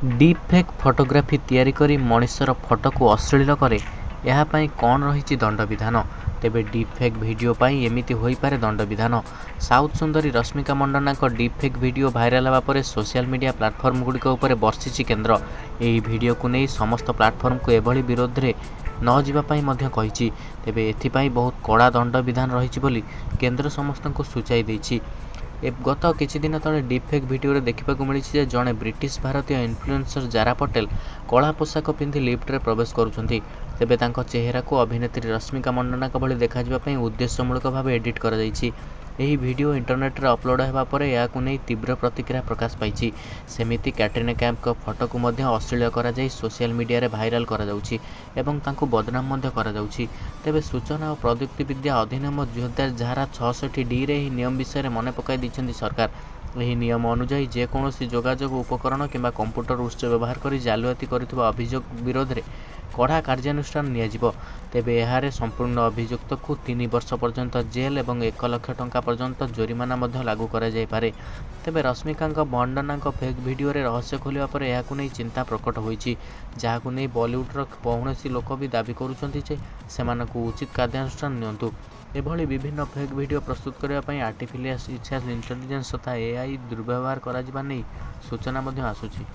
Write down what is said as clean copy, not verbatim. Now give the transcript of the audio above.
Deep fake photography ତିଆରି କରି ମଣିଷର ଫଟୋକୁ ଅଶ୍ଳୀଳ କରେ, ଏହା ପାଇଁ କଣ ରହିଛି ଦଣ୍ଡବିଧାନ? ତେବେ ଡିପ୍ ଫେକ୍ ଭିଡିଓ ପାଇଁ ଏମିତି ହୋଇପାରେ ଦଣ୍ଡବିଧାନ। ସାଉଥ ସୁନ୍ଦରୀ ରଶ୍ମିକା ମଣ୍ଡନାଙ୍କ ଡିପ୍ ଫେକ୍ ଭିଡିଓ ଭାଇରାଲ ହେବା ପରେ ସୋସିଆଲ ମିଡିଆ ପ୍ଲାଟଫର୍ମଗୁଡ଼ିକ ଉପରେ ବର୍ଷିଛି କେନ୍ଦ୍ର। ଏହି ଭିଡିଓକୁ ନେଇ ସମସ୍ତ ପ୍ଲାଟଫର୍ମକୁ ଏଭଳି ବିରୋଧରେ ନ ଯିବା ପାଇଁ ମଧ୍ୟ କହିଛି। ତେବେ ଏଥିପାଇଁ ବହୁତ କଡ଼ା ଦଣ୍ଡ ବିଧାନ ରହିଛି ବୋଲି କେନ୍ଦ୍ର ସମସ୍ତଙ୍କୁ ସୂଚାଇ ଦେଇଛି। ଗତ କିଛି ଦିନ ତଳେ ଡିପ୍ ଫେକ୍ ଭିଡିଓରେ ଦେଖିବାକୁ ମିଳିଛି ଯେ, ଜଣେ ବ୍ରିଟିଶ ଭାରତୀୟ ଇନଫ୍ଲୁଏନ୍ସର ଜାରା ପଟେଲ କଳା ପୋଷାକ ପିନ୍ଧି ଲିଫ୍ଟରେ ପ୍ରବେଶ କରୁଛନ୍ତି। ତେବେ ତାଙ୍କ ଚେହେରାକୁ ଅଭିନେତ୍ରୀ ରଶ୍ମିକା ମଣ୍ଡନାଙ୍କ ଭଳି ଦେଖାଯିବା ପାଇଁ ଉଦ୍ଦେଶ୍ୟମୂଳକ ଭାବେ ଏଡିଟ୍ କରାଯାଇଛି। ଏହି ଭିଡିଓ ଇଣ୍ଟରନେଟରେ ଅପଲୋଡ ହେବା ପରେ ଏହାକୁ ନେଇ ତୀବ୍ର ପ୍ରତିକ୍ରିୟା ପ୍ରକାଶ ପାଇଛି। ସେମିତି କ୍ୟାଟ୍ରିନା କୈଫଙ୍କ ଫଟୋକୁ ମଧ୍ୟ ଅଶ୍ଳୀଳ କରାଯାଇ ସୋସିଆଲ ମିଡିଆରେ ଭାଇରାଲ କରାଯାଉଛି ଏବଂ ତାଙ୍କୁ ବଦନାମ ମଧ୍ୟ କରାଯାଉଛି। ତେବେ ସୂଚନା ଓ ପ୍ରଯୁକ୍ତିବିଦ୍ୟା ଅଧିନିୟମ 2000 ଧାରା 66 ଡି ରେ ଏହି ନିୟମ ବିଷୟରେ ମନେ ପକାଇ ଦେଇଛନ୍ତି ସରକାର। ଏହି ନିୟମ ଅନୁଯାୟୀ, ଯେକୌଣସି ଯୋଗାଯୋଗ ଉପକରଣ କିମ୍ବା କମ୍ପ୍ୟୁଟର ଉତ୍ସ ବ୍ୟବହାର କରି ଜାଲିଆତି କରୁଥିବା ଅଭିଯୋଗ ବିରୋଧରେ କଡ଼ା କାର୍ଯ୍ୟାନୁଷ୍ଠାନ ନିଆଯିବ। ତେବେ ଏହାରେ ସମ୍ପୃକ୍ତ ଅଭିଯୁକ୍ତକୁ 3 ବର୍ଷ ପର୍ଯ୍ୟନ୍ତ ଜେଲ ଏବଂ 1 ଲକ୍ଷ ଟଙ୍କା ପର୍ଯ୍ୟନ୍ତ ଜୋରିମାନା ମଧ୍ୟ ଲାଗୁ କରାଯାଇପାରେ। ତେବେ ରଶ୍ମିକା ମଣ୍ଡନାଙ୍କ ଫେକ୍ ଭିଡିଓର ରହସ୍ୟ ଖୋଲିବା ପରେ ଏହାକୁ ନେଇ ଚିନ୍ତା ପ୍ରକଟ ହୋଇଛି। ଯାହାକୁ ନେଇ ବଲିଉଡର କୌଣସି ଲୋକ ବି ଦାବି କରୁଛନ୍ତି ଯେ, ସେମାନଙ୍କୁ ଉଚିତ କାର୍ଯ୍ୟାନୁଷ୍ଠାନ ନିଅନ୍ତୁ। ଏଭଳି ବିଭିନ୍ନ ଫେକ୍ ଭିଡିଓ ପ୍ରସ୍ତୁତ କରିବା ପାଇଁ ଆର୍ଟିଫିସିଆଲ ଇଣ୍ଟେଲିଜେନ୍ସ ତଥା ଏଆଇ ଦୁର୍ବ୍ୟବହାର କରାଯିବା ନେଇ ସୂଚନା ମଧ୍ୟ ଆସୁଛି।